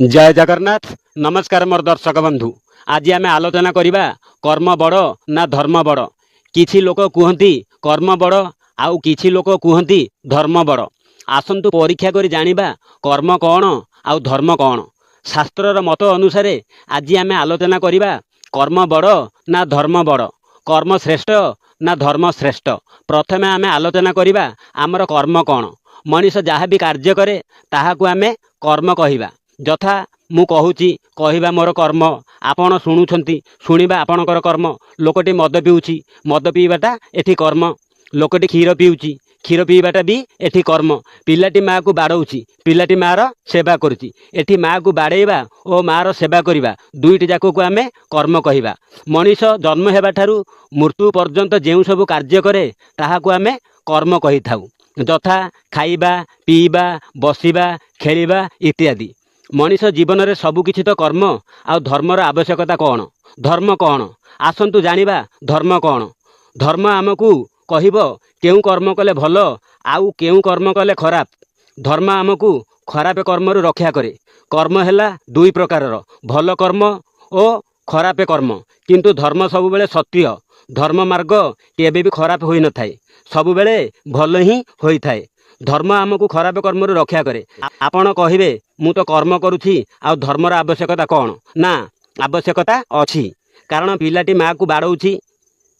ଜୟ ଜଗନ୍ନାଥ। ନମସ୍କାର ମୋର ଦର୍ଶକ ବନ୍ଧୁ। ଆଜି ଆମେ ଆଲୋଚନା କରିବା, କର୍ମ ବଡ଼ ନା ଧର୍ମ ବଡ଼? କିଛି ଲୋକ କୁହନ୍ତି କର୍ମ ବଡ଼, ଆଉ କିଛି ଲୋକ କୁହନ୍ତି ଧର୍ମ ବଡ଼। ଆସନ୍ତୁ ପରୀକ୍ଷା କରି ଜାଣିବା କର୍ମ କ'ଣ ଆଉ ଧର୍ମ କ'ଣ। ଶାସ୍ତ୍ରର ମତ ଅନୁସାରେ ଆଜି ଆମେ ଆଲୋଚନା କରିବା, କର୍ମ ବଡ଼ ନା ଧର୍ମ ବଡ଼, କର୍ମ ଶ୍ରେଷ୍ଠ ନା ଧର୍ମ ଶ୍ରେଷ୍ଠ। ପ୍ରଥମେ ଆମେ ଆଲୋଚନା କରିବା ଆମର କର୍ମ କ'ଣ। ମଣିଷ ଯାହା ବି କାର୍ଯ୍ୟ କରେ, ତାହାକୁ ଆମେ କର୍ମ କହିବା। ଯଥା ମୁଁ କହୁଛି, କହିବା ମୋର କର୍ମ। ଆପଣ ଶୁଣୁଛନ୍ତି, ଶୁଣିବା ଆପଣଙ୍କର କର୍ମ। ଲୋକଟି ମଦ ପିଉଛି, ମଦ ପିଇବାଟା ଏଠି କର୍ମ। ଲୋକଟି କ୍ଷୀର ପିଉଛି, କ୍ଷୀର ପିଇବାଟା ବି ଏଠି କର୍ମ। ପିଲାଟି ମାଆକୁ ବାଡ଼ଉଛି, ପିଲାଟି ମାଆର ସେବା କରୁଛି। ଏଠି ମାଆକୁ ବାଡ଼େଇବା ଓ ମାଆର ସେବା କରିବା ଦୁଇଟି ଯାକକୁ ଆମେ କର୍ମ କହିବା। ମଣିଷ ଜନ୍ମ ହେବା ଠାରୁ ମୃତ୍ୟୁ ପର୍ଯ୍ୟନ୍ତ ଯେଉଁ ସବୁ କାର୍ଯ୍ୟ କରେ, ତାହାକୁ ଆମେ କର୍ମ କହିଥାଉ। ଯଥା ଖାଇବା, ପିଇବା, ବସିବା, ଖେଳିବା ଇତ୍ୟାଦି। ମଣିଷ ଜୀବନରେ ସବୁ କିଛି ତ କର୍ମ, ଆଉ ଧର୍ମର ଆବଶ୍ୟକତା କ'ଣ? ଧର୍ମ କ'ଣ? ଆସନ୍ତୁ ଜାଣିବା ଧର୍ମ କ'ଣ। ଧର୍ମ ଆମକୁ କହିବ କେଉଁ କର୍ମ କଲେ ଭଲ ଆଉ କେଉଁ କର୍ମ କଲେ ଖରାପ। ଧର୍ମ ଆମକୁ ଖରାପ କର୍ମରୁ ରକ୍ଷା କରେ। କର୍ମ ହେଲା ଦୁଇ ପ୍ରକାରର, ଭଲ କର୍ମ ଓ ଖରାପ କର୍ମ। କିନ୍ତୁ ଧର୍ମ ସବୁବେଳେ ସତ୍ୟ। ଧର୍ମ ମାର୍ଗ କେବେ ବି ଖରାପ ହୋଇନଥାଏ, ସବୁବେଳେ ଭଲ ହିଁ ହୋଇଥାଏ। ଧର୍ମ ଆମକୁ ଖରାପ କର୍ମରୁ ରକ୍ଷା କରେ। ଆପଣ କହିବେ, ମୁଁ ତ କର୍ମ କରୁଛି, ଆଉ ଧର୍ମର ଆବଶ୍ୟକତା କ'ଣ? ନା, ଆବଶ୍ୟକତା ଅଛି। କାରଣ ପିଲାଟି ମାଆକୁ ବାଡ଼ଉଛି,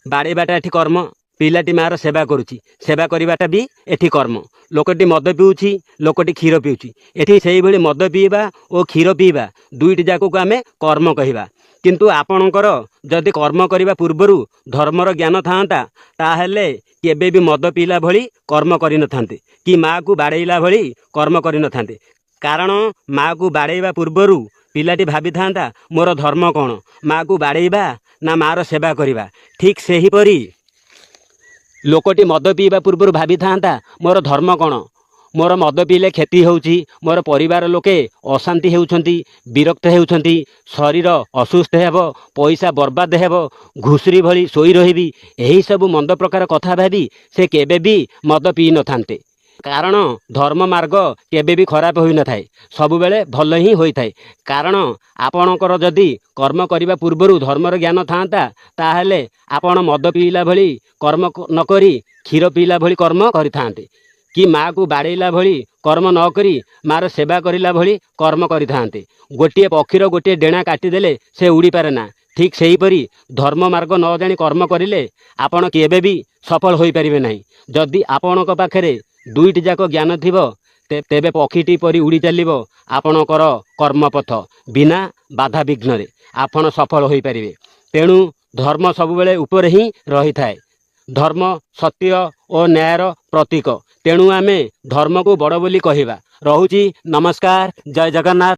ବାଡ଼େଇବାଟା ଏଠି କର୍ମ। ପିଲାଟି ମାଆର ସେବା କରୁଛି, ସେବା କରିବାଟା ବି ଏଠି କର୍ମ। ଲୋକଟି ମଦ ପିଉଛି, ଲୋକଟି କ୍ଷୀର ପିଉଛି। ଏଠି ସେଇଭଳି ମଦ ପିଇବା ଓ କ୍ଷୀର ପିଇବା ଦୁଇଟି ଯାକକୁ ଆମେ କର୍ମ କହିବା। କିନ୍ତୁ ଆପଣଙ୍କର ଯଦି କର୍ମ କରିବା ପୂର୍ବରୁ ଧର୍ମର ଜ୍ଞାନ ଥାଆନ୍ତା, ତାହେଲେ କେବେ ବି ମଦ ପିଇଲା ଭଳି କର୍ମ କରିନଥାନ୍ତେ କି ମାଆକୁ ବାଡ଼େଇଲା ଭଳି କର୍ମ କରିନଥାନ୍ତେ। କାରଣ ମାଆକୁ ବାଡ଼େଇବା ପୂର୍ବରୁ ପିଲାଟି ଭାବିଥାନ୍ତା, ମୋର ଧର୍ମ କ'ଣ, ମାଆକୁ ବାଡ଼େଇବା ନା ମାଆର ସେବା କରିବା? ଠିକ୍ ସେହିପରି ଲୋକଟି ମଦ ପିଇବା ପୂର୍ବରୁ ଭାବିଥାନ୍ତା, ମୋର ଧର୍ମ କ'ଣ? ମୋର ମଦ ପିଇଲେ କ୍ଷତି ହେଉଛି, ମୋର ପରିବାର ଲୋକେ ଅଶାନ୍ତି ହେଉଛନ୍ତି, ବିରକ୍ତ ହେଉଛନ୍ତି, ଶରୀର ଅସୁସ୍ଥ ହେବ, ପଇସା ବର୍ବାଦ ହେବ, ଘୁଷୁରୀ ଭଳି ଶୋଇ ରହିବି। ଏହିସବୁ ମନ୍ଦ ପ୍ରକାର କଥା ଭାବି ସେ କେବେ ବି ମଦ ପିଇନଥାନ୍ତେ। କାରଣ ଧର୍ମ ମାର୍ଗ କେବେ ବି ଖରାପ ହୋଇନଥାଏ, ସବୁବେଳେ ଭଲ ହିଁ ହୋଇଥାଏ। କାରଣ ଆପଣଙ୍କର ଯଦି କର୍ମ କରିବା ପୂର୍ବରୁ ଧର୍ମର ଜ୍ଞାନ ଥାଆନ୍ତା, ତାହେଲେ ଆପଣ ମଦ ପିଇଲା ଭଳି କର୍ମ ନ କରି କ୍ଷୀର ପିଇଲା ଭଳି କର୍ମ କରିଥାନ୍ତେ କି ମାଆକୁ ବାଡ଼େଇଲା ଭଳି କର୍ମ ନ କରି ମାଆର ସେବା କରିଲା ଭଳି କର୍ମ କରିଥାନ୍ତେ। ଗୋଟିଏ ପକ୍ଷୀର ଗୋଟିଏ ଡେଣା କାଟିଦେଲେ ସେ ଉଡ଼ିପାରେ ନା। ଠିକ୍ ସେହିପରି ଧର୍ମ ମାର୍ଗ ନ ଜାଣି କର୍ମ କରିଲେ ଆପଣ କେବେ ବି ସଫଳ ହୋଇପାରିବେ ନାହିଁ। ଯଦି ଆପଣଙ୍କ ପାଖରେ ଦୁଇଟି ଯାକ ଜ୍ଞାନ ଥିବ, ତେବେ ପକ୍ଷୀଟି ପରି ଉଡ଼ି ଚାଲିବ ଆପଣଙ୍କର କର୍ମପଥ। ବିନା ବାଧାବିଘ୍ନରେ ଆପଣ ସଫଳ ହୋଇପାରିବେ। ତେଣୁ ଧର୍ମ ସବୁବେଳେ ଉପରେ ହିଁ ରହିଥାଏ। ଧର୍ମ ସତ୍ୟ ଓ ନ୍ୟାୟର ପ୍ରତୀକ। ତେଣୁ ଆମେ ଧର୍ମକୁ ବଡ଼ ବୋଲି କହିବା। ରହୁଛି, ନମସ୍କାର, ଜୟ ଜଗନ୍ନାଥ।